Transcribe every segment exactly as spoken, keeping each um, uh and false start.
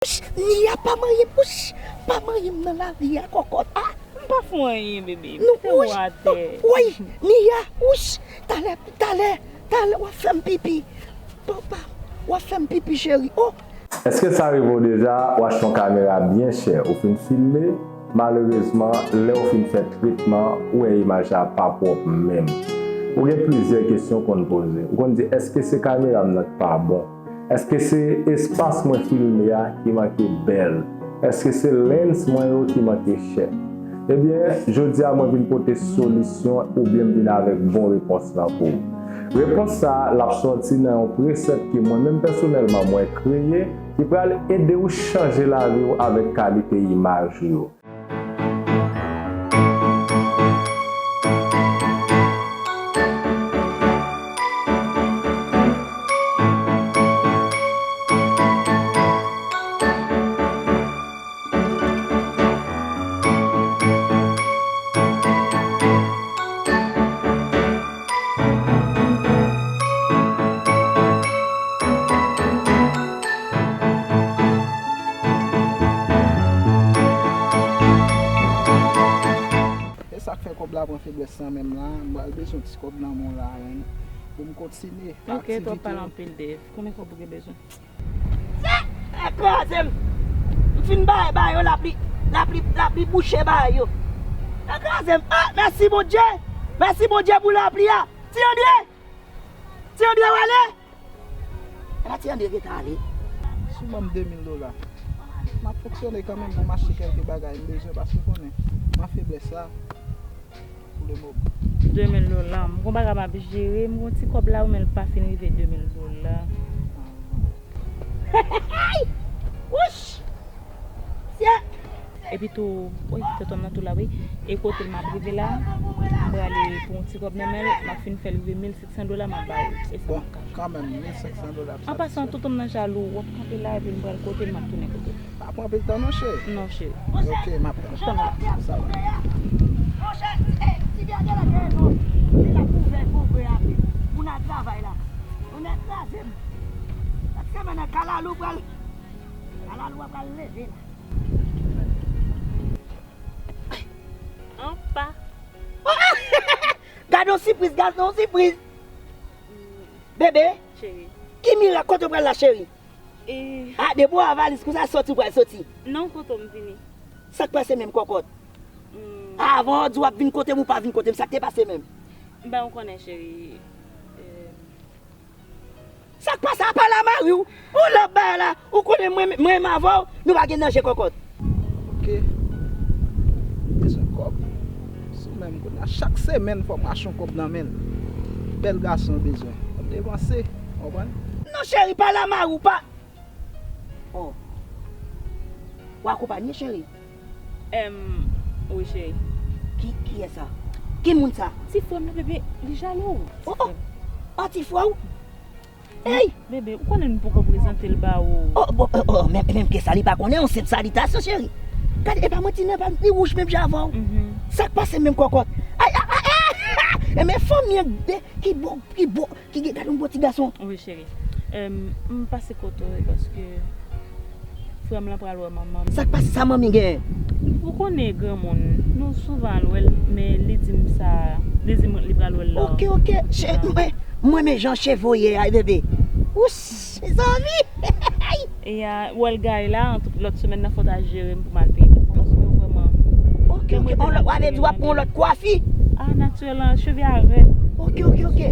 Nia pa manyen m, wouch, pa manyen m nan lavi a, kòkòt. Ah, m pa fè w anyen, bebe. Mete w atè. Woy, Nia, wouch, talè, talè, talè, w ap fè m pipi. Papa, w ap fè m pipi, cheri. Oh. Èske sa rive w deja, w achte yon kamera byen chè, ou fin filme, malerezman, lè w fin fè tretman, ou wè imaj la pa pwòp menm. Ou gen plizyè kesyon w konn poze. Ou konn di, èske se kamera m nan k pa bon? Èske se espas mwen filme a ki manke bèl? Èske se lens mwen yo ki manke chè? Ebyen, jodi a mwen vin pote solisyon oubyen m vin avèk bon repons lan pou ou. Repons sa a, l ap sòti nan yon presèt ke mwen menm pèsonèlman mwen kreye, ki pral ede w chanje lavi w avèk kalite imaj ou yo. E sa k fè kòb la pran feblès nan men m la, m pral bezwen ti kòb nan men w la, menn, pou m kontinye aktivite yo. Ok, twòp pale anpil, Dave. Konbyen kòb ou gen bezwen? Sa kraze m. M fin bay, bay yo lapli, lapli, lapli bouche bay yo. Sa kraze m. Ah, mèsi Bondye. Mèsi Bondye pou lapli a. Ti André! Ti André w ale? Epa Ti André gentan ale. Si w ban m de mil dola, m ap fonksyone kanmenm pou m achte kèlke bagay m bezwen, paske w konnen, nan feblès la, pou le moman. De mil dola. M gon bagay m ap jere, m gon ti kòb la wi, men l pa fin rive de mil dola. Wouch! Sye! Epi tou, wi, tonton m nan tou la, wi. E kote l m ap rive la, m prale pou yon ti kòb nan men l, m ap fin fè l rive mil senk san dola, m ap ba ou. E sa m ap ka fè. Bon, kanmenm, mil senk san dola ap satisfè. An pasan, tonton m nan jalou, w ap kanpe la, epi m pral kote l, m ap tounen kote l. Pa pran anpil tan non, cheri. Non, cheri. Ok, m ap tann. Tann la. Sa va. Monchè, eh, ti vye genlè gen non. Li la pou vre, pou vre api. Moun al travay la. Moun al kraze m. Paske men nan kalalou pral. Kalalou a pral leve la. Anpa. Gade yon sipriz, gade yon sipriz. Bebe. Cheri. Ki mirak kote w pral la, cheri? E. A, depi w a valiz konsa, soti w pral soti. Non, kote m vini. Sa k pase menm kòkòt? Hmm. Avan w di w ap vin kote m, ou pa vin kote m, sa k te pase menm? Ben, ou konnen, cheri. E. Sa k pase a pa la mari w? Ou lòt bagay la, ou konnen mwen, mwen menm avè w, nou pa gen danje kòkòt. Ok. Bezwen kòb. Sou menm kounye a, chak semèn fò m achte yon kòb nan men l. Bèl gason bezwen. Fò m depanse, w konprann? Non, cheri, pa la mari w, pa. Oh. W akonpanye, cheri? Em, wi, cheri. Ki, kiyès sa? Ki moun sa? Ti frè m nan, bebe, li jalou. Oh, oh. Oh, ti frè w? Ey! Bebe, ou konnen m poko prezante l ba ou. Oh, bon, oh, oh, men, menm ke sa, li pa konnen, yon senp salitasyon, cheri. Gade, e pa manti, non, pa, li wouj menm jan avè w. Mhm. Sa k pase menm kòkòt? Ay, ay, ay, ay! E men fanm yon de, ki bo, ki bo, ki gen, gade yon bon ti gason. Wi, cheri. Em, m pase kote w, e paske Frè m lan pral wè manman m. Sa k pase sa manmi gen? Ou konnen granmoun, nou souvan al wè l, men li di m sa, li di m li pral wè l la. Ok, ok. Mwen, mwen renmen jan cheve w ye a, bebe. Wouch, mezanmi. E a, w wè l gaye la, an tout lòt semèn nan fò w ta jere m pou m al peye. Paske vrèman. Ok, ok. On lòt, w ap di w ap pran yon lòt kwafi? Ah, natirèlman, cheve a rèd. Ok, ok, ok.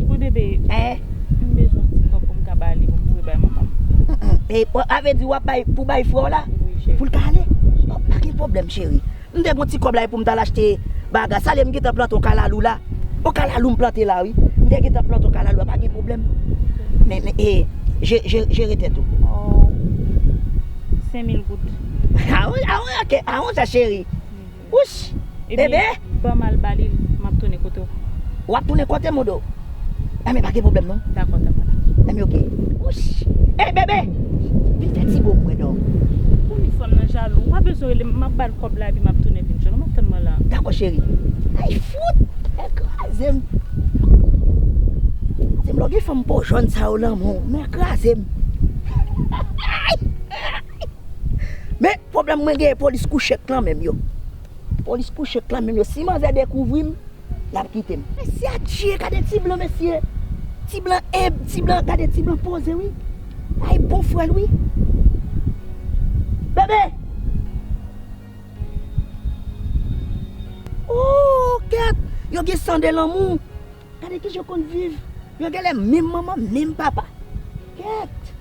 Wi, bebe. Eh? M bezwen ti kòb pou m ka ba li, pou m voye bay manman m. Mm, mm. E, a vle di w ap bay, pou bay frè w la? Wi, cheri. Pou l ka ale? Oh, pa gen pwoblèm, cheri. M te gen yon ti kòb la pou m t al achte bagay. Sa lè m gentan plante yon kalalou la. Yon kalalou m plante la, wi. M te gentan plante yon kalalou la, pa gen pwoblèm. Men, men, e, je, je, jere tèt ou. Oh. Senk mil goud. Ah wi, ah wi, ok. Ah wi, sa cheri. Wouch! Ebyen, bebe, ban m al ba li, m ap tounen kote w. W ap tounen kote m, Odo? Enben, pa gen pwoblèm, non. Dakò, dakò, dakò. Enben, ok. Wouch! Ey, bebe! Vin fè ti bo mwen, non. Ou ni fanm nan jalou. W pa bezwen rele m, m ap ba l kòb la, epi m ap tounen vin jwenn ou. M ap tann mwen la. Dakò, cheri. Ay, fout! Nèg kraze m. Kraze m, lè w gen fanm po jòn sa yo lanmou, men kraze m. Men pwoblèm mwen genyen, polis kouche ak lanmen m yo. Polis kouche ak lanmen m yo. Si manzè dekouvri m, l ap kite m. Mesye, adje, gade ti blan, mesye. Ti blan enb, ti blan, gade ti blan poze, wi. Ay, bon frè l, wi. Bebe! Oh, kèt! Yo gen san de lanmou. Gade kijan yo konn viv. Yo genlè menm manman, menm papa. Kèt!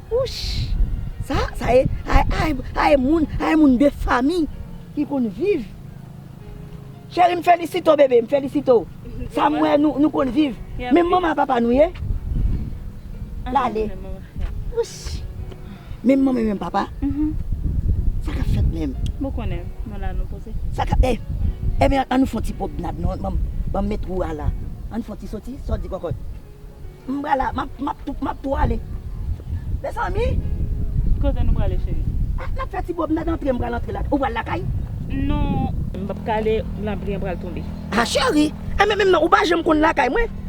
Wouch! Sa, sa e, ay, ay, ay, moun, ay, moun de fanmi ki konn viv. Cheri, m felisite w, bebe, m felisite w. Sa m wè nou, nou konn viv. Menm manman papa nou ye. L ale. Wouch! Menm manman, menm papa. Sa k ap fèt menm? Bon, konnen, nou la, nou poze. Sa k ap, eh, ebyen, ann nou fè yon ti pwomnad, non? Ban m, ban m met wou a la. Ann fè yon ti soti, sa w di, kòkòt? M pral la, m ap, m ap tou, m ap tou ale. Mezanmi! Kote nou prale, cheri? Ah, n ap fè ti pwomnad, antre, m pral antre la. Ou pral lakay? Non, m p ap ka ale, lapli an pral tonbe. Ah, cheri! Enben, menm non, ou pa janm konn lakay mwen.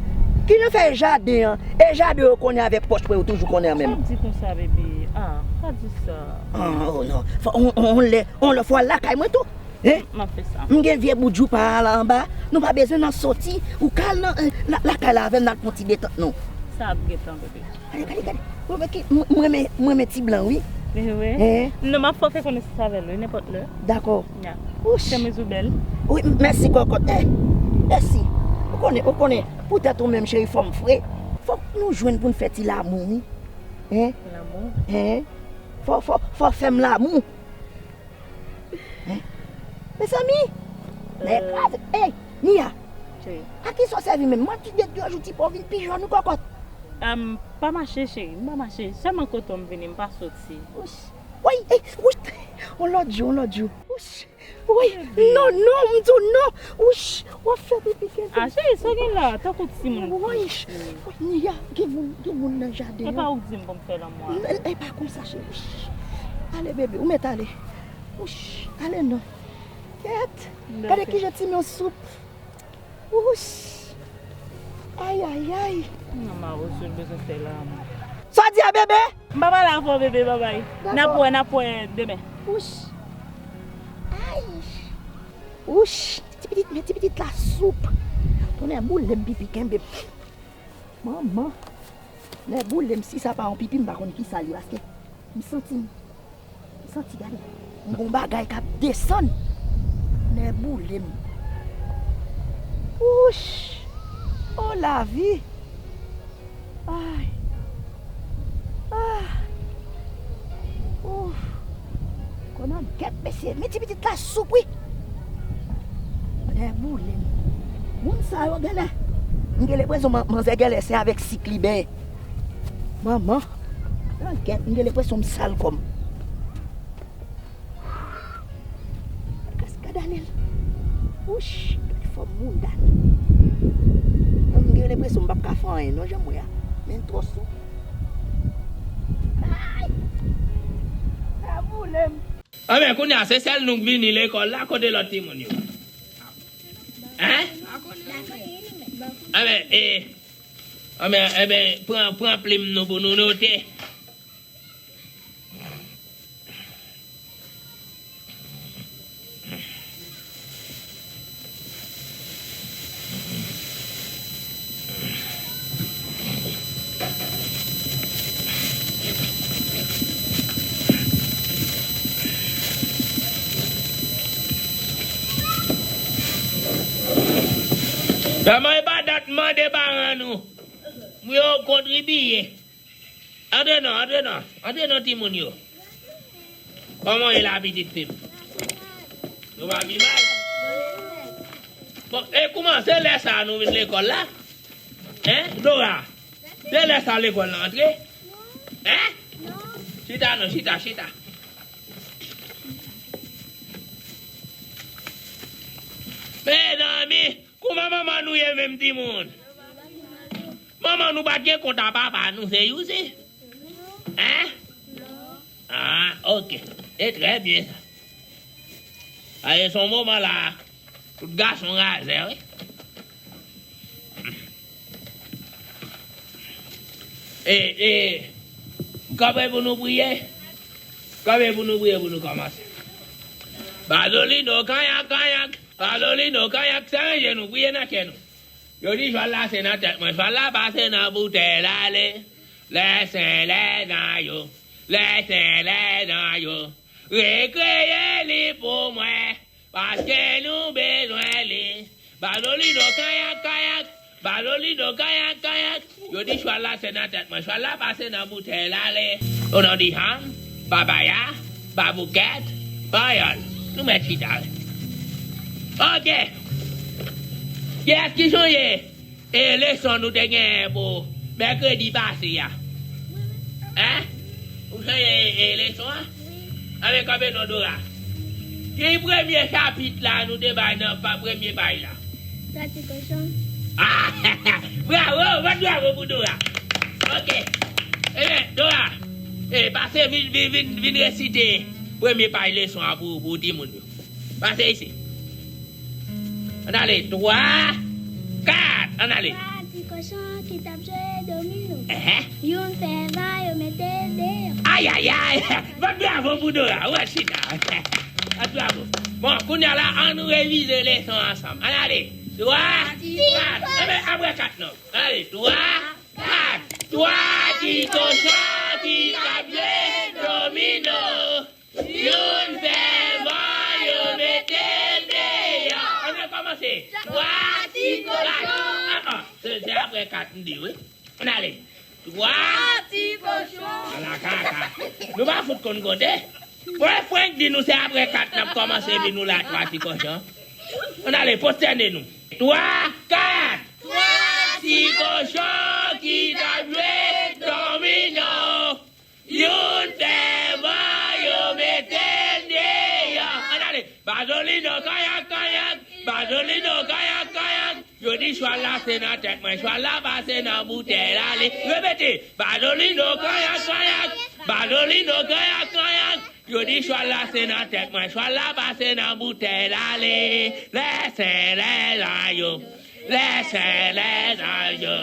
Kijan fè e jaden an? E jaden yo konnen avèk pòch mwen, yo toujou konnen an menm. Pa di konsa, bebe. Ah, pa di sa. Ah, oh non. Fò, on, on, on lè, on lè, fò al lakay mwen tou. Hein? M ap fè sa. M gen vye bout joupa a la anba. Nou pa bezwen nan soti. Ou ka al nan, eh, la, lakay la avè m, n al pran ti detant nou. Sa ap gentan, bebe. Gade, gade, gade. Mwen, mwen, mwen, mwen renmen, mwen renmen ti blan, wi. Wi, wi. Hein? Non, m ap fè w fè konesans avè l, wi, nenpòt lè. Dakò. Ya. Wouch. Chemiz ou bèl. Wi, m-, mèsi, kòkòt. Eh, mèsi. Ou konnen, ou konnen. Poutèt ou menm, cheri, fò m fre. Fòk nou jwenn pou n fè ti lamou, wi. Hein? Lamou? Hein? Fò, fò, fò fè m lamou. Hein? Mezanmi! Nèg kraze. Ey, Nia! Cheri. A kisa w sèvi menm? Mwen ki de, de jou ti po vin pi jòn ou kòkòt. Am, pa mache, cheri, m pa mache. Sèlman kote w m vini, m pa soti. Wouch. Woy, ey, wouch. On lòt jou, on lòt jou. Wouch. Woy, non, non, m di w non. Wouch. W ap fè pipi kenbe. Ah, cheri, sa w gen la, tankou timoun. Woy. Woy, Nia, gen moun, gen moun nan jaden an. E pa ou k di m pou m fè lanmou a. N-, e pa konsa, cheri. Ale, bebe, ou mèt ale. Wouch, ale non. Kèt. Gade kijan ti men w soup. Wouch. Ay, ay, ay. Manman Rozoul bezwen fè lanmou. Sa w di a, bebe? M pa pale avè w, bebe, babay. Dakò. N ap wè, n ap wè demen. Wouch. Ay. Wouch. Ti pitit, men ti pitit la soup. Tonnè boule m, pipi kenbe m. Manman. Nèboulem, si sa pa yon pipi, m pa konn kisa l ye, paske m santi m, m santi, gade, m gon bagay k ap desann. Nèboulem. Wouch. Oh, lavi. Ay. Ah. Ouf. Konan gèt, mesye, men ti pitit la soup, wi. Nèboulem. Moun sa yo genlè, m gen lenpresyon man-, manzè genlè se avèk sik li benyen. Manman. Nan gèt, m gen lenpresyon m sal kò m. Kas gad ale l. Wouch, gad fòm mouda l. Mwen, m gen lenpresyon m p ap ka fè anyen non, jan m wè a. Men l twò sou. Ay! Sa boule m. Anben, kounye a, se sèl nou k vini lekòl la, kote lòt timoun yo? Hein? Anben, e, anben, enben, pran, pran plim nou pou nou note. Sèlman e pa dat mande paran nou pou yo kontribye. Antre non, antre non, antre non, timoun yo. Kòman w ye la, pitit fi m? Nou pa pi mal? Bon, e kouman se lè sa a nou vin lekòl la? Hein, Dora? Se lè sa a lekòl la antre? Hein? Chita non, chita, chita. Mezanmi, kouman manman nou ye menm, timoun? Manman nou pa t gen kont a papa nou, se Youssou? Hein? Ah, ok. E trè byen sa. Aye, se yon moman la, tout gason razè, wi. E, e, kanpe pou nou priye. Kanpe pou nou priye pou nou kòmanse. Bazolino kanyak kanyak, bazolino kanyak, se ranje nou, priye nan kè nou. Yo di chwal la se nan tèt mwen, chwal la pase nan boutèy l ale. Lè sen lè zan yo, lè sen lè zan yo, rekreye li pou mwen, paske nou bezwen li. Bazolino kanyak kanyak, bazolino kanyak kanyak. Yo di chwal la se nan tèt mwen, chwal la pase nan boutèy l ale. O non di Ham, Babaya, Baboukèt, Panyòl. Nou mèt chita wi. Oke. Kiyès ki sonje e leson nou te genyen pou mèkredi pase a? Hein? Ou sonje e leson an? Anben kanpe non Dora. Ki premye chapit la nou te bay nan pa premye paj la? Dwa ti kochon. Ah, bravo, bat bravo pou Dora. Oke. Ebyen Dora, e pase vin vin vin vin resite premye paj leson an pou pou timoun yo. Pase isi. Ann ale, twa, kat, ann ale. Twa ti kochon ki t ap jwe domino. Enhen. Youn fè va, yo mete l deyò. Ayayay! Bat bravo pou Dora, ou wè chita. Bat bravo. Bon, kounye a la, ann nou revize leson ansanm. Ann ale. Twa, kat, ann ale, apre kat non. Ann ale, twa, kat. Twa ti kochon ki t ap jwe domino. Youn fè van, yo mete l deyò. Ann rekòmanse. Twa ti kochon. Ah, ah, se, se apre kat m di wi. Ann ale. Twa ti kochon. Ala kaka. Nou pa fout konn konte. Mwen frenk di nou se apre kat n ap kòmanse epi nou la twa ti kochon. Ann ale, pwostène nou. Twa, kat. Twa ti kochon ki t ap jwe domino. Youn fè van, yo mete l deyò. Ann ale. Bazolino kanyak kanyak, bazolino kanyak kanyak. Yo di chwal la se nan tèt mwen, chwal la pase nan boutèy l ale. Repete. Bazolino kanyak kanyak, bazolino kanyak kanyak. Yo di chwal la se nan tèt mwen, chwal la pase nan boutèy l ale. Lè sen lè zan yo, lè sen lè zan yo.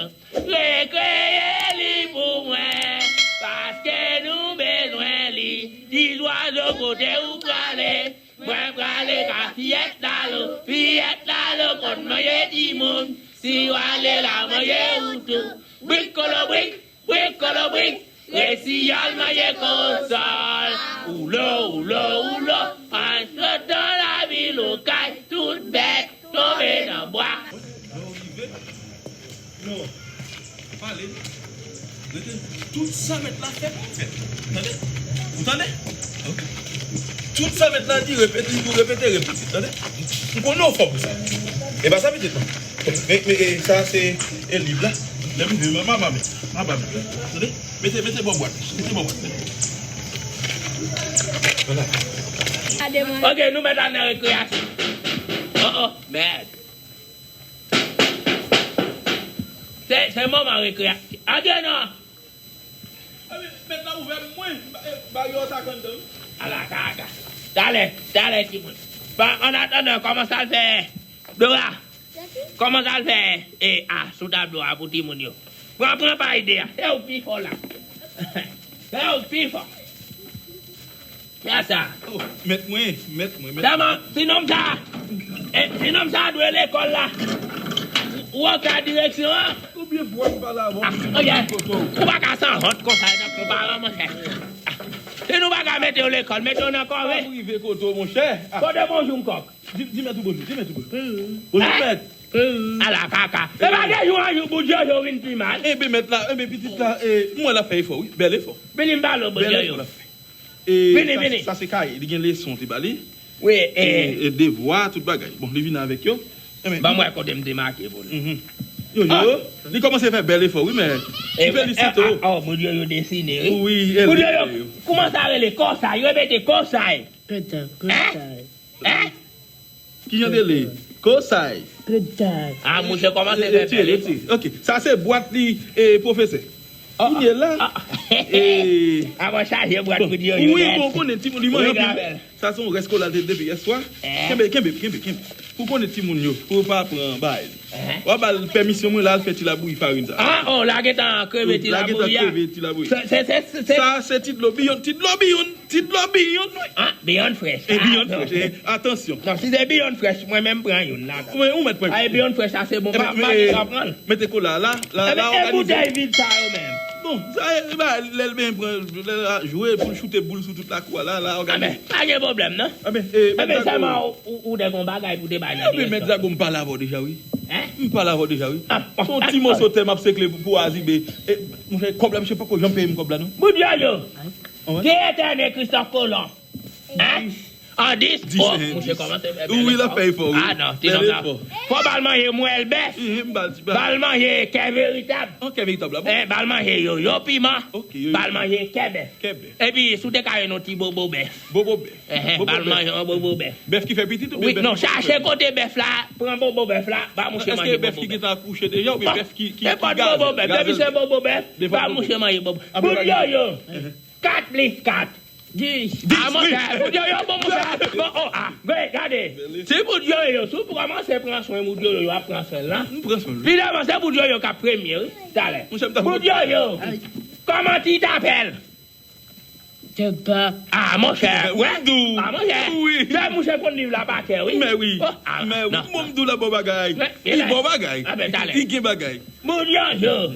Rekreye li pou mwen, paske nou bezwen li. Ti zwazo kote ou prale? Mwen prale ka fiyèt lalo, fiyèt lalo konn manje timoun. Si w ale la manje ou tou. Brik kolobrik, brik kolobrik. Resiyòl manje konsòl. Oulo, oulo, oulo. An sot nan lavil ou kay tout bèt tonbe nan bwa. Lè w rive, non, pale. Rete. Tout sa mèt la fè, fè. Tande? Ou tande? Ok. Tout sa mèt la di, repete, li tou repete, repete. Tande? M konnen w fò pou sa. E pa sa pitit mwen. Men, men, e, sa se, e, liv la. Lè m vin, m a ba m, m a ba m. Tande? Mete, mete bò bwat. Mete bò bwat. Vwala. Gade mwen. Ok, nou mèt al nan rekreyasyon. Oh, oh, mèd. Se, se moman rekreyasyon. Antre non. Ebyen, mèt la ouvè mwen, ba, e, ba yo sa kandan. Ala kaka. Talè, talè, timoun. Bon, an atandan, kòmanse al fè Dora. Kòmanse al fè, e, a, sou tablo a pou timoun yo. Pran, pran paj de a. Se ou k pi fò la. Se ou k pi fò. Sa sa. Oh, mèt mwen, mèt mwen, mèt mwen. Sèlman, ti nonm sa, e, ti nonm sa dwe lekòl la. Ou antre direksyon an. Konbyen fwa m pale avè w? Ah, ok. Kote w? Ou pa ka sanwont konsa, nan paran, monchè. Ah, si nou pa ka mete w lekòl, mete w nan kòve. M ap rive kote w, monchè. Ah. Kote bonjou m kòk? Di, di mèt ou bonjou, di mèt ou bonjou. Bonjou, mèt. Ala kaka. E pa de jou an jou, bout Jojo vin pi mal. Enben, mèt la, enben, pitit la, e, m wè l ap fè efò, wi. Bèl efò. Vini m pale w, bout Jojo. Bèl efò l ap fè. E, vini, sa, vini. Sa se kaye. Li gen leson te ba li. Wi, e, e, e devwa, tout bagay. Bon, li vini avèk yo. Enben. Ban m wè kote m te make pou li. Mhm. Yo, yo, li kòmanse fè bèl efò, wi, men. E, m felisite w. Oh, bout Jojo desine, wi. Wi, e bout Jojo, kòman sa rele? Kòsay, repete, kòsay. Kòsay, kòsay. Hein? Ki jan de li? Kòsay. Kòsay. Ah, mouche kòmanse fè bèl efò. Ok, sa se bwat li, e, pwofesè. Kounye la. Ah, ah. Avan chaje bwat pou di yo. Wi, bon, konnen timoun li manje anpil. Sa se yon rès kola de- depi yèswa. Kenbe, kenbe, kenbe, kenbe. Pou konnen timoun yo, pou yo pa pran bagay. W a ba l pèmisyon mwen la al fè ti labouyi farin sa. Ah, oh, la gentan kreve ti labouyi a. Sa se ti dlo biyonn, ti dlo biyonn, ti dlo biyonn, wi. Ah, biyonn frèch. E biyonn frèch, e, atansyon. Non, si se biyonn frèch, mwen menm pran youn la. Mwen, ou mèt pran. Ay, biyonn frèch la se bon, pa pa pran. Mete kola la, la, la òganize. Boutèy vid sa yo menm. Bon, sa e ba lè l benyen pran, lè l jwe pou l choute boul sou tout lakou a la, la òganize. Anben, pa gen pwoblèm non. Anben, e, sèlman ou, ou te gon bagay pou te bay nan direksyon. Mèt Zago, m pale avè w deja wi. M pale avè w deja wi. Se yon ti moso tè m ap sekle pou, pou azibe. E, monchè, kòb la, misye poko janm peye m kòb la non. Bout yoyo. Ki etène Christophe Colomb? Hein? An dis? Oh, monchè kòmanse fè bèl efò. Wi, l ap fè efò wi. Ah non, ti nonm la. Fò ba l manje mwèl bèf. Ba l manje kè veritab. An kè veritab la bon. Eh, ba l manje yoyo piman. Ba l manje kè bèf. Epi si w te ka jwenn yon ti bobo bèf. Bobo bèf. Ba l manje yon bobo bèf. Bèf ki fè pitit oubyen bèf ki fè pitit? Non, chache kote bèf la, pran bobo bèf la, ba mouche manje bobo bèf. Èske bèf ki gentan akouche deja oubyen bèf ki, ki, ki gaze? Nenpòt bobo bèf, depi se bobo bèf, ba mouche manje bobo. Bout yoyo. Kat plis kat. Dis. Ah, monchè, bout yoyo bon, monchè. Bon, oh, ah, gade. Si bout yoyo, si w kòmanse pran swen bout yoyo, w ap pran swen l lan. M pran swen l wi. Pi devan, se bout yoyo k ap premye wi, talè. Bout yoyo. Comment tu t'appelles? Ah, monchè, wè. Ah, monchè. Wi. Fè mouche konn liv la pa kè wi. Mè wi. Mè wi. Bon, m di w la bon bagay. Li bon bagay. Li gen bagay. Bout yoyo.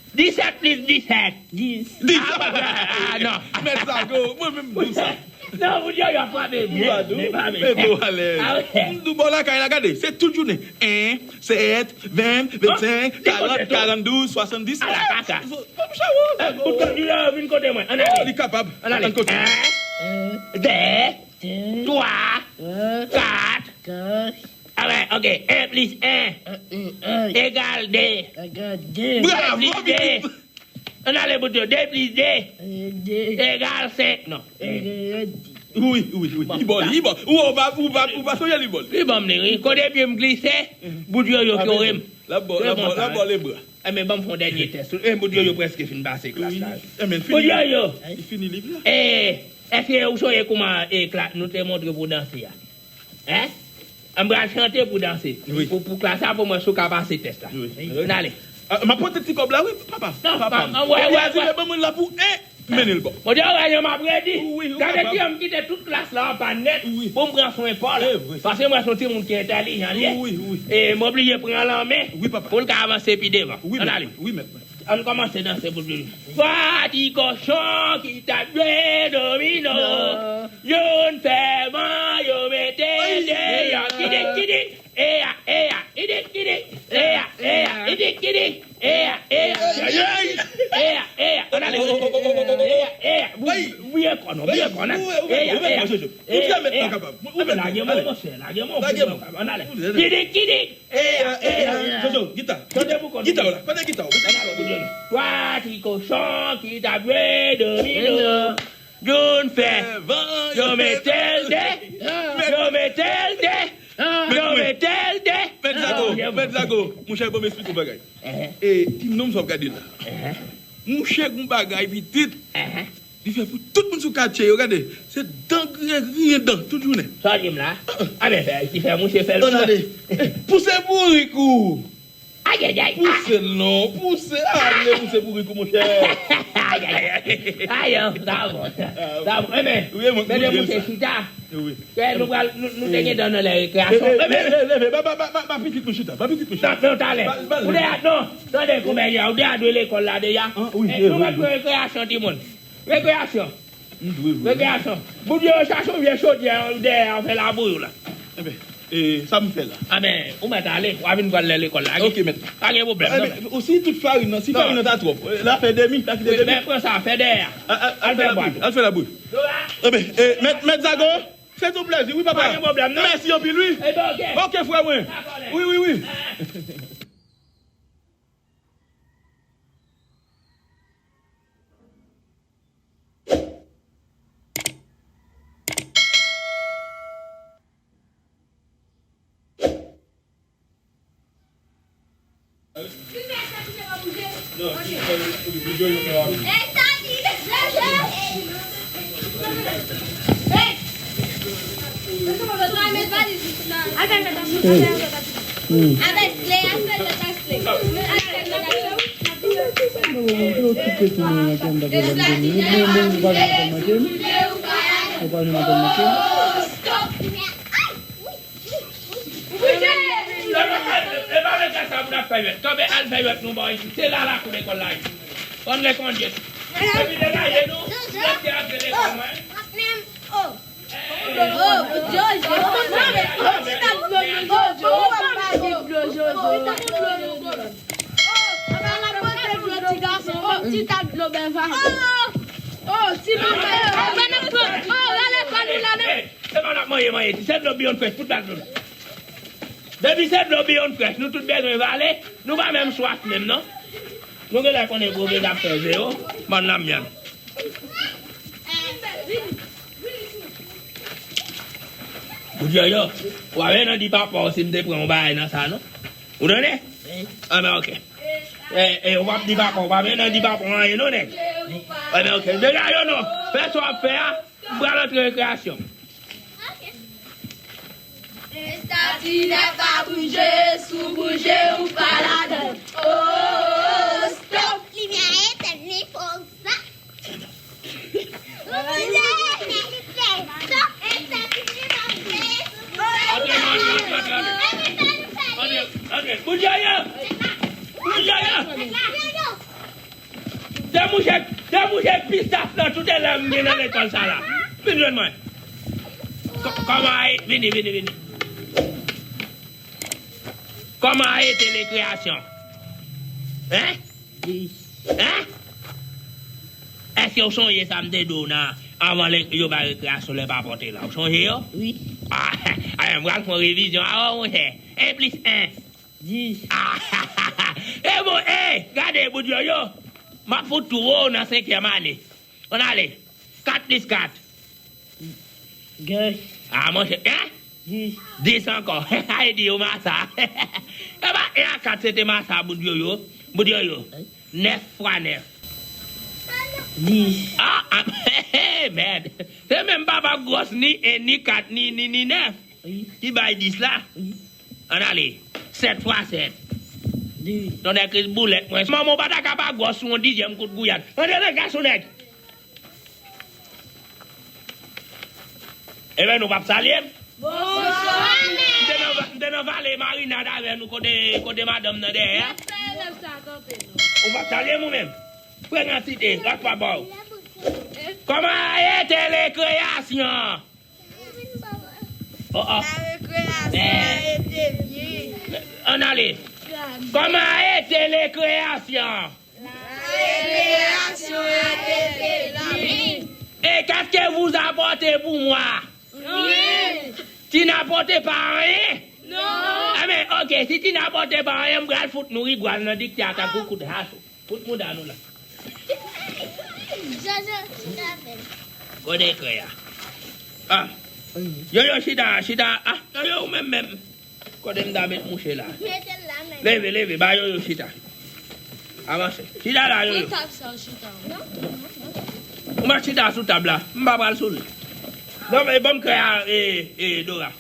Disèt plis disèt. Dis. Ah, non. Mèt Zago, mwen menm m di w sa. Non, bout yoyo ap frape byen. Mete w alèz. M di w bò lakay la, gade, se tout jounen. En, sèt, ven, vennsenk, karant, karanndouz, swasanndis. Ala kaka. Bout yoyo vin kote mwen. Ann ale. Li kapab. Ann ale. Ann kote. En, de, twa, kat. Alright, ok. En plis en egal de. Bravo, pitit. Ann ale bout yo. De plis de egal senk. Non. Wi, wi, wi. Li bon, li bon. Ou, ou pa, ou pa, ou pa sonje li bon. Li bon, li, wi. Kote pye m glise, bout yoyo kore m. L ap ba w, l ap ba w, l ap ba w lebra. Enben, ban m fè yon dènye tès. Bout yoyo prèske fin pase klas la. Bout yoyo. Li fini liv la. E, èske ou sonje kouman, e, kla-, nou te montre pou danse a? Hein? An pral chante pou danse. Pou, pou klas la, pou mwen si w ka pase tès la. Ann ale. M ap pote ti kòb la, wi, papa. Papa m. Ou di a di men ban mwen la pou en, mennen l bò. Ou di a wè jan m ap redi. Gade ki an m kite tout klas la anba nèt pou m pran swen Pòl. Paske m wè se yon timoun ki entèlijan li ye. E m oblije pran l an men pou l ka avanse pi devan. Ann ale. Ann kòmanse danse pou l. Fwa ti kochon ki t ap jwe domino. Youn fè van, yo mete l deyò. Kidik, kidik. Eya, eya, kidik, kidik. Eya, eya, kidik, kidik. Eya, eya. Eya, eya. Ann ale. Eya, eya. Bouye kò non, bouye kò non. Eya, eya. Eya, eya. Lage mwen, monchè, lage mwen. Ann ale. Kidik, kidik. Eya, eya. Jojo, gita. Gita w la. Kote gita w? Twa ti kochon ki t ap jwe domino. Youn fè van, yo mete l de. Yo mete l de. Yo mete l de. Mèt Zago, mèt Zago. Monchè, ban m esplike w bagay. E, ti nonm sa w ap gade la. Monchè, gon bagay pitit. Li fè pou tout moun sou katye yo, gade. Se dan griyen, griyen dan, tout jounen. Sa w di m la? Anben, fè, ki fè mouche fè l. Ann ale. Pouse bourik ou. Ayayay. Pouse l non, pouse, ale, pouse bourik ou, monchè. Ayayay. Ayo, sa bon. Sa bon. Enben, mete mouche chita. Kè nou pral, nou, nou te gentan nan lè rekreyasyon. Leve, leve, ba, ba, ba, ba, ba pitit mwen chita, ba pitit mwen chita. Non, non, talè. Ou deja, non, tande konbyen, ou deja dwe lekòl la deja. Nou pral pran rekreyasyon, timoun. Rekreyasyon. Rekreyasyon. Bout yoyo chache yon vye chodyè dèyè a fè labouyi w la. Enben, e, sa m fè la? Anben, ou mèt ale, w a vin pran lè lekòl la. Ok, mèt. Pa gen pwoblèm, non. Ou si tout farin nan, si farin nan ta twòp, la fè demi, la kite demi. Men pran sa, fè dèyè a. Al fè bwat. Al fè labouyi. Enben, e, mèt, mèt Zago, se tou plèzi, wi, papa. Pa gen pwoblèm, non. Mèsi anpil, wi. Enben, ok. Ok, frè mwen. Wi, wi, wi. Hmm. Yo okipe timoun nan kè m pa gen lòm de minit. Men, men, ou pa janm antann manke m. Ou pa janm antann manke m. E pa nan klas sa pou n ap fè jwèt. Kanpe al fè jwèt nou bò isit. Se la lakou lekòl la ye. Konn lè konn je. Epi degaje nou. Lè se antre lekòl mwen. Oh, Jojo, oh, ti tap dlo, Jojo, oh, papa, ti dlo, Jojo. Oh, papa, la pote dlo, ti gason, oh, ti tap dlo, bèl va. Oh, ti mama, oh, ban nan pran, oh, rale pa nou la, men. Se pa n ap manje, manje, ti sèl dlo Beyond Fresh, tout bal dlo la. Depi se dlo Beyond Fresh, nou tout bezwen vale, nou pa menm swaf menm, non. Nou genlè konnen pwofesè ap fè zewo, bann lanmyàn. Bout Jojo, w ap vin nan di papa w si m te pran yon bagay nan sa, non? Ou tande? Wi. Anben, oke. E, e, w ap di papa w, w ap vin nan di papa w anyen, non, nèg? Anben, oke. Degaje w, non. Fè sa w ap fè a, m pral antre rekreyasyon. Estati nèf pa bouje, si w bouje, ou pa ladan. Oh, stop! Limyè etèn, li fò sa. Limyè etèn, li fè sa. Estati nèf pa bouje. Antre, antre, antre, antre. Antre, antre. Bout Jojo! Bout Jojo! Demouche, demouche pistach nan tout elèv m gen nan lekòl sa la. Vin jwenn mwen. Kò-, kòman a ye? Vini, vini, vini. Kòman a ye te rekreyasyon? Hein? Hein? Èske w sonje sa m te di w nan avan lè yo bay rekreyasyon lè pa pote la? W sonje yo? Wi. Ah, a, m pral fè yon revizyon avè w, monchè. En plis en. Dis. Ah, e bon, e, gade, bout Jojo. M ap fout tou wo nan senkyèm ane. Ann ale. Kat plis kat. Gen. Ah, monchè, hein? Dis. Dis ankò. Ay di yo masa. E pa en a kat se te masa, bout Jojo. Bout Jojo. Nèf fwa nèf. Dis. Ah, ah, mèd. Se menm papa gwòs ni en, ni kat, ni, ni, ni nèf. Wi. Ki bay dis la? Wi. Ann ale. Sèt fwa sèt. Dis. Tonnè kriz boulèt mwen. Manman w pa ta ka pa gwòs sou yon dizyèm kout gouyad. Ann ale, gason nèg. Ebyen, nou p ap salye m? Bonswa. M te nan, m te nan vale marinad avè nou kote, kote madanm nan dèyè a. Ou p ap salye m ou menm? Fregansite, lòt pa ba w. Kòman a ye te rekreyasyon? Oh, oh. La récréation a été bien. Ann ale. Kòman a ye te rekreyasyon? La récréation a été bien. Et qu'est-ce que vous apportez pour moi? Rien. Tu n'apportes pas rien? Non. Ah, men, ok, si tu n'apportes pas rien, m pral fout nou rigwal nan diktè a tankou kout hacho. Fout mouda nou la. Jojo, chita avè m. Kote krè a? Ah. Jojo, chita, chita. Ah, Jojo, ou menm menm. Kote m ta met mouche la? Mete l la menm. Leve, leve, ba Jojo chita. Avanse. Chita la, Jojo. Mwen tap sa, chita. Non, non, non. Ou mèt chita sou tab la. M pa pral sou li. Non, men ban m krè a, e, e, Dora.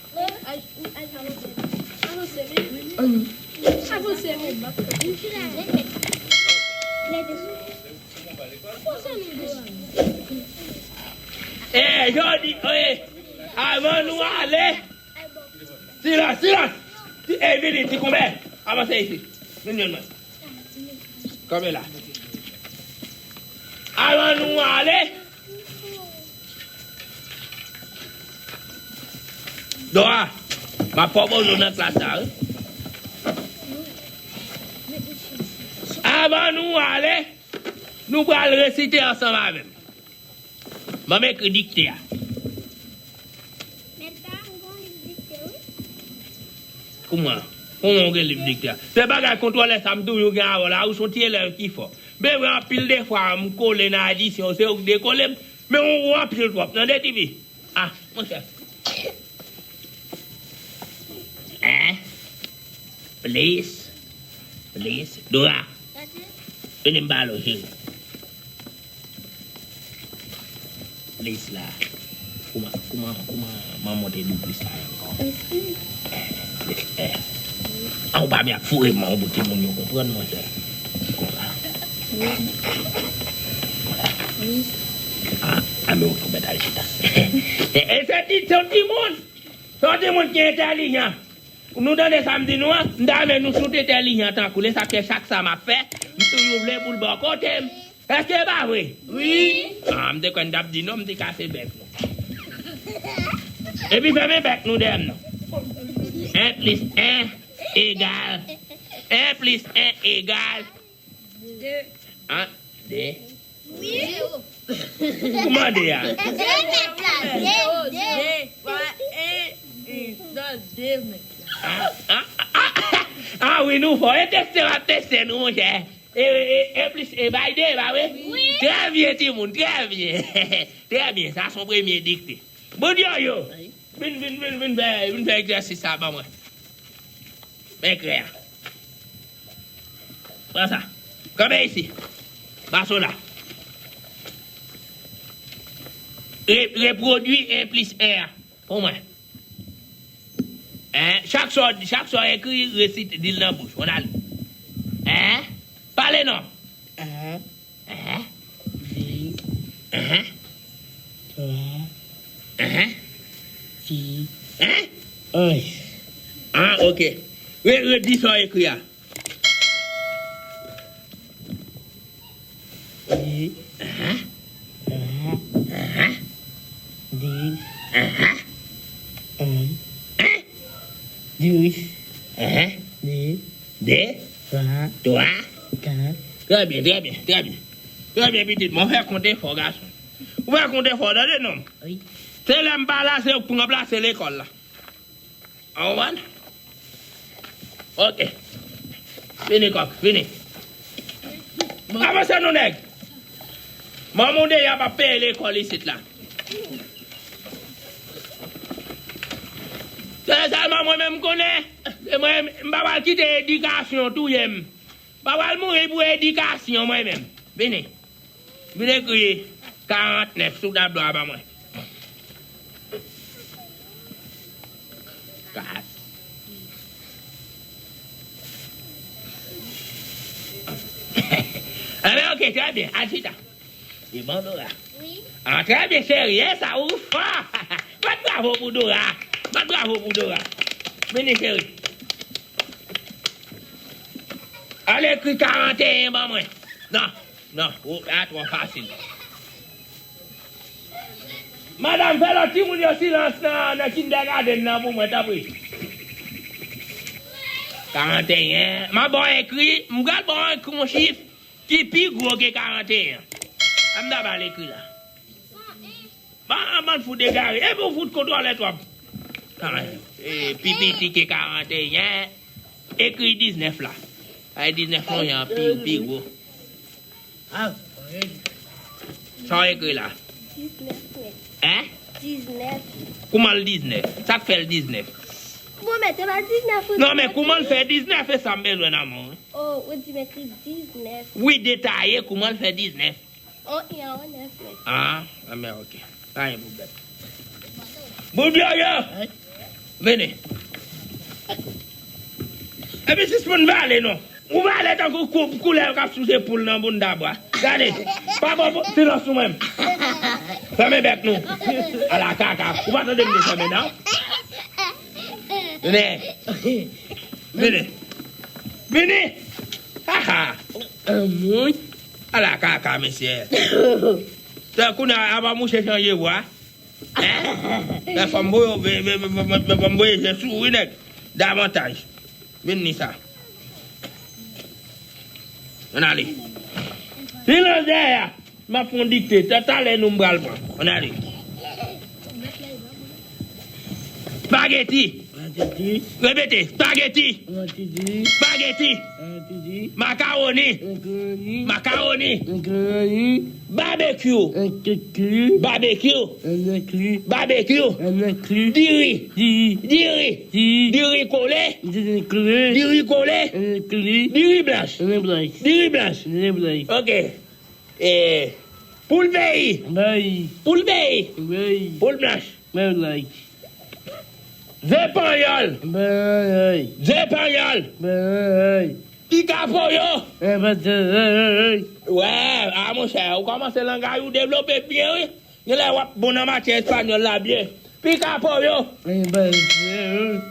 Eh, jodi, eh, avan nou ale. Silans, silans. Ti, eh, vini, ti konbè. Avanse isit. Vin jwenn mwen. Kanpe la. Avan nou ale. Dora, m ap pwopoze w nan klas la, wi. Avan nou ale, nou pral resite ansanm avè m. Ban m ekri dikte a. Mèt pa m gon liv dikte, wi. Kouman? Kouman w gen liv dikte a? Se bagay kontwòlè sa m toujou gen avè w la, ou se yon ti elèv ki fò. Men vre, anpil de fwa, m kole nan adisyon, se ou k dekole m, men ou, ou anpil twòp, tande, tifi? Ah, monchè. Hein? Please. Please. Dora. Vini m pale w, cheri. Plis la. Kouman, kouman, kouman m a monte doublis la ankò? Eh, eh, eh. Ah, ou pa byen ap foure m, ou pou timoun yo konprann, monchè. Konsa. Wi. Ah, ah, men ou mèt al chita. E, e se ti, se yon timoun. Se yon timoun ki entèlijan. Nou tande sa m di nou an? M ta renmen nou tout entèlijan tankou l. E sa k fè chak sa m ap fè, m toujou vle pou l bò kote m. Èske e pa vre? Wi. Ah, m te kwè n t ap di non, m te kase bèk nou. Epi fèmen bèk nou dèyè m non. En plis en egal. En plis en egal. De. An, de. Wi. Kouman de a? De nèt la, de, de. De, pa en, en, non, de nèt la. Ah, ah, ah, ah, ah, wi, nou fò. E teste w ap teste nou, monchè. E, e, e, e plis, e bay de, pa vre? Wi. Trè byen, timoun, trè byen. Trè byen, sa se yon premye dikte. Bout yo yo. Vin, vin, vin, vin fè, vin fè egzèsis sa ban mwen. Men krè a. Pran sa. Kanpe isi. Baso la. Re-, repwodui en plis en a pou mwen. En, chak sa w, chak sa w ekri, resite, di l nan bouch. Ann ale. En, pale non. En. En. De. En. Twa. En. Dis. En. Onz. Ah, ok. Re-, redi sa w ekri a. De. En. Twa. En. Dis. En. Onz. En. Dis. En. De. De. Twa. Twa. Kat. Trè byen, trè byen, trè byen. Trè byen, pitit mwen. Ou fè kont e fò, gason. Ou fè kont e fò, tande non. Wi. Se lè m pa la, se yo k pou ranplase lekòl la. Ou konprann? Ok. Vini, kòk, vini. Avanse non, nèg. Manman w deja p ap peye lekòl isit la. Se sèlman mwen menm m konnen. Se mwen, m pa pral kite edikasyon touye m. M pa pral mouri pou edikasyon mwen menm. Vini. Vin ekri karannèf sou tablo a ban mwen. Kas. Enben, ok, trè byen. Al chita. E bon, Dora. Wi. Ah, trè byen, cheri. E sa, ou fò. Bat bravo pou Dora. Bat bravo pou Dora. Vini, cheri. Al ekri karanteyen ban mwen. Non, non, ou, a twò fasil. Madanm, fè lòt timoun yo silans nan, nan kindergarten nan pou mwen, tanpri. Karanteyen. M a ba w ekri, m pral ba w ekri yon chif ki pi gwo ke karanteyen an. An m ta ba l ekri la. Ban, ban fout egare. Epi w fout kontwòlè twòp. Ah, e, pi piti ke karanteyen, ekri diznèf la. Ay, diznèf non, jan pi, pi gwo. Ah, sa w ekri la? Diznèf, mèt. Hein? Diznèf. Kouman l diznèf? Sa k fè l diznèf? Bon, mèt, e pa diznèf ou di. Non, men kouman l fè diznèf? E sa m bezwen nan men w. Oh, ou di m ekri diznèf. Wi, detaye kouman l fè diznèf. On en, on nèf, mèt. Ah, ah, men ok. Pa gen pwoblèm. Bout yo yo! Vini. Epi sispann vale non. Ou vale tankou kou-, koulè yo k ap souse poul nan bounda bwa. Gade. Pa bon pou silans ou menm. Fèmen bèk nou. Ala kaka. Ou pa tande m di fèmen non? Vini. Vini. Vini. Ha ha. Anmwey. Ala kaka, mesye. Tankou nan, apa mouche chanje vwa. Hein? Men fò m voye, men, men, men, men, men fò m voye je sou ou, wi, nèg. Davantaj. Vin ni sa. Ann ale. Silans dèyè a. M ap fè yon dikte. Ta-, talè nou m pral pran. Ann ale. Spageti. Spageti. Repete. Spageti. Spageti. Spageti. Spageti. Makawoni. Makawoni. Makawoni. Makawoni. Babekyou. Babekyou. Babekyou. Babekyou. Babekyou. Diri. Diri. Diri. Diri. Diri kole. Diri kole. Diri kole. Diri kole. Diri blanch. Diri blanch. Diri blanch. Diri blanch. Ok. E, Poul peyi. Bay. Poul peyi. Bay. Poul blanch. Bay. Ze panyòl. Bay. Ze panyòl. Bay. Pikapoyo. Bay. Wè, a monchè, ou kòmanse langay ou devlope byen, wi. Genlè w ap bon nan matyè espanyòl la byen. Pikapoyo. Bay.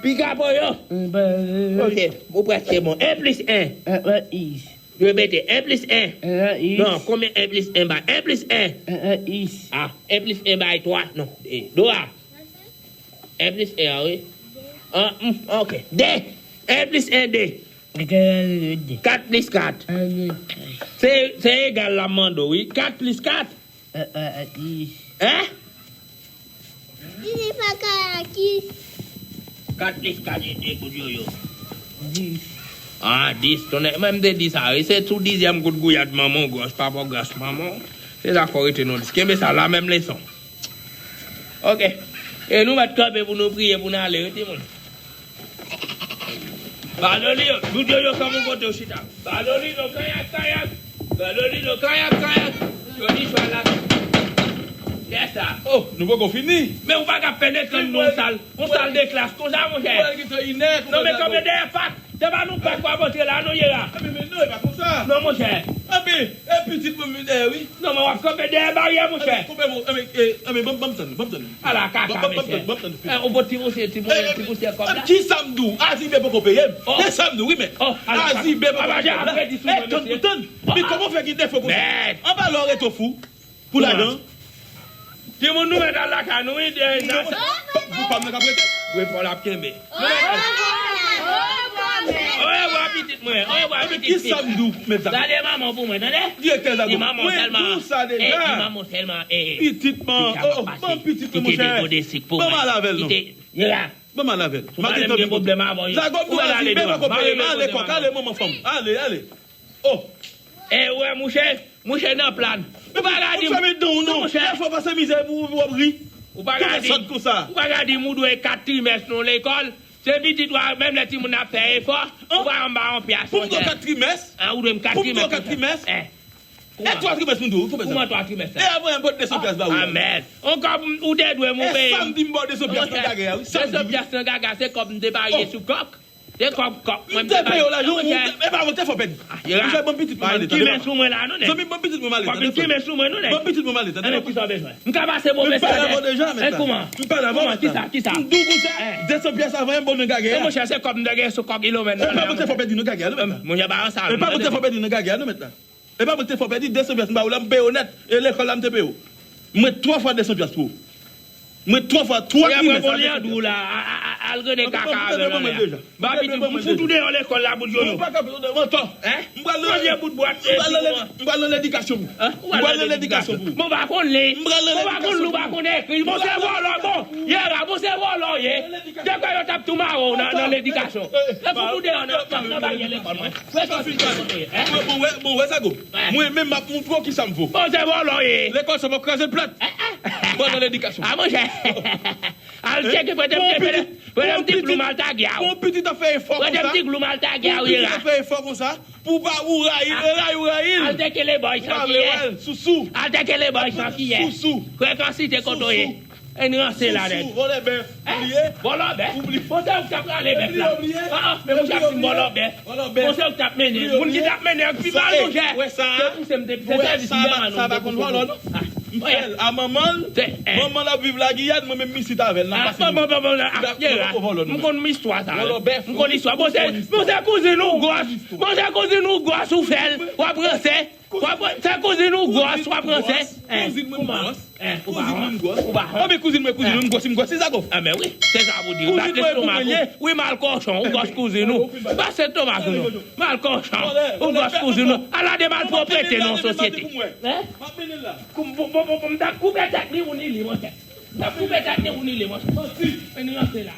Pikapoyo. Bay. Ok, ou prèske bon. En plis en. Bay. Repete, en plis en. En plis. Non, konbyen en plis en bay? En plis en. En plis. Ah, en plis en bay twa. Non, e, Dora. En plis en an, wi. Ah, hmm, ok. De. En plis en, de. Egal de. Kat plis kat. Egal de. Se, se egal la m mande w, wi. Kat plis kat. Eh, eh, eh, dis. Hein? Dis pa ka dis. Kat plis kat e de kout yoyo. Dis. Ah, dis. Tonnè, mwen m te di sa, wi. Se sou dizyèm kout gouyad manman w, gwòs papa w, gras manman w. Se sa k fè w rete nan dis. Kenbe sa la, menm leson. Ok. E nou mèt kanpe pou nou priye, pou n ale, wi, timoun. Baloli yo, bout yo, yo, kòman kote yo chita? Baloli, no, kayak, kayak. Baloli, no, kayak, kayak. Jodi swa la. Kè sa? Oh, nou poko fini. Men ou pa ka penetre nan sal, nan sal de klas konsa, monchè. Non, men kanpe dèyè pak. Se pa nou pak w ap antre la, non, Yera. Non, monchè. Epi, e pitit mwen vin dèyè, wi. Non, men w ap kanpe dèyè baryè, monchè. Anben, koupe, bon, anben, e, anben, ban m, ban m tann, ban m tann. Ala kaka, mesye. Ban m tann, ban m tann. Eh, on bon ti pousyè, ti pou-, ti pousyè kòb la. Ki sa m di w? Azibe poko peye m. Se sa m di w, wi, men. Azibe poko peye m. Tann, tann. Men kòman w fè gen defo konsa? Anba lè w rete w fou. Pou lajan. Timoun, nou mèt al lakay nou, wi, de, nan sa. Gwoup pa m nan k ap rete. Gwoup pa w l ap kenbe. Orevwa, pitit mwen. Orevwa, pitit fi. Ki sa m di w, mèt zam? Gade manman w pou mwen, tande? Direktè Zago. Di manman w sèlman. Mwen di w sa deja. Di manman w sèlman. Pitit mwen. Oh, ban pitit mwen, monchè. Ban m al avè l, non. Ban m al avè l. Ou pa gen pwoblèm avè w. Zago m di w Azibe poko peye m. Ale kòk, ale manman fanm. Ale, ale. Oh. E ou wè, mouche, mouche nan plan. Ou pa ka di m, non, mouche. Ou pa ka di m, ou pa ka di m ou dwe kat trimès nan lekòl. Se pitit ou a, menm lè timoun ap fè efò, ou pa anba yon pyas, monchè. Pou m dwe kat trimès? An, ou dwe m kat trimès, monchè. E twa trimès m dwe, ou konprann sa? Kouman twa trimès la? E apre m pote de san pyas ba ou. Amèn. On kòb ou te dwe m, ou peye m. E samdi m ba w de san pyas nan gagè a, wi. De san pyas nan gagè a, se kòb m te parye sou kòk. Se kòb, kòb mwen m te peye w lajan, e pa mwen te fè w pèdi. Monchè, ban m pitit mwen m ale, tande papa. Zanmi m, ban m pitit mwen m ale, tande frè. Ban m pitit mwen m ale, tande papa. Kisa w bezwen? M ka pase move sèlè. E kouman? M pale avè w deja, mèt la. Kouman? Kisa, kisa? M di w konsa, de san pyas avan m ba w nan gagè a. E monchè, se kòb m te gen sou kòk kilomèt nan. E pa mwen te fè w pèdi nan gagè a, non, mèt la. Monchè, pa sa. E pa mwen te fè w pèdi nan gagè a, non, mèt la. E pa mwen te fè w pèdi de san pyas m ba ou la, m peye w nèt. E lekòl la, m te peye w. Mwen twa fwa de san pyas pou ou. Mwen twa fwa, twa trimès. Apre, bon, li an dou la, al rele kaka avè l anlè a. Ba pitit, m fout ou deyò lekòl la, bout yoyo. Ou pa ka fout ou deyò, mantò. M pral nan, m pral nan ledikasyon pou ou. M pral nan ledikasyon pou ou. Bon, pa konn li. M pral nan ledikasyon pou ou. Bon, pa konn li, ou pa konn ekri. Bon, se vòlò, bon. Yera, bon, se vòlò w ye. Dekwè yo t ap tou mare w nan, nan ledikasyon. Lè fout ou deyò nan, nan, nan baryè lekòl mwen. Wè sa fin pale. Bon, wè, bon, wè sa go. Mwen menm m ap montre w kisa m vo. Bon, se vòlò w ye. Lekòl sa p ap kraze l plat. Bon, nan ledikasyon. A, monchè. Al tcheke, prete m, prete m ti glou m al tagè a. Bon, pitit ap fè efò konsa. Prete m ti glou m al tagè a, wi la. Bon, pitit ap fè efò konsa. Pou pa ou rayi l, e rayi ou rayi l. Al teke lebòy santi yè. Sousou. Al teke lebòy santi yè. Sousou. Frekansite kote w ye. Sousou. Enn ranse la nèt. Sousou, vòlè bèf. Hein? Ou bliye? Vòlò bèf. Ou bliye. Bon, se ou ki t ap rale bèf la. Ou bliye? Ah, ah, men mouche ap di m vòlò bèf. Vòlò bèf. Bon, se ou ki t ap mennen. Moun ki t ap mennen an pi mal, monchè. Te pouse m te, te sèvi ti dèman nou pou vòlò. M fè l a manman l. Manman l ap viv Lagiyàn, mwen menm m isit avè l, n ap pase nou. Bon, bon, bon, bon, ah, Yera, m konn istwa sa. M konn istwa. Bon, se, bon, se kouzin ou gwòs. Bon, se kouzin ou gwòs ou fè l. W ap ranse. W ap, se kouzin ou gwòs, w ap ranse. Kouzin mwen gwòs. Kouzin mwen gwòs. Anben kouzin mwen, kouzin mwen gwòs, m gwòs, se sa go. Anben wi, se sa pou di. Bat lestomak ou. Wi, mal kochon, ou gwòs kouzin ou. Bat lestomak ou non. Mal kochon, ou gwòs kouzin ou. Ala de malpwoprete nan sosyete. Hein? Bon, bon, bon, bon, m t ap koupe tèt ni ou ni li, monchè. M t ap koupe tèt ni ou ni li, monchè. Ann ranse la.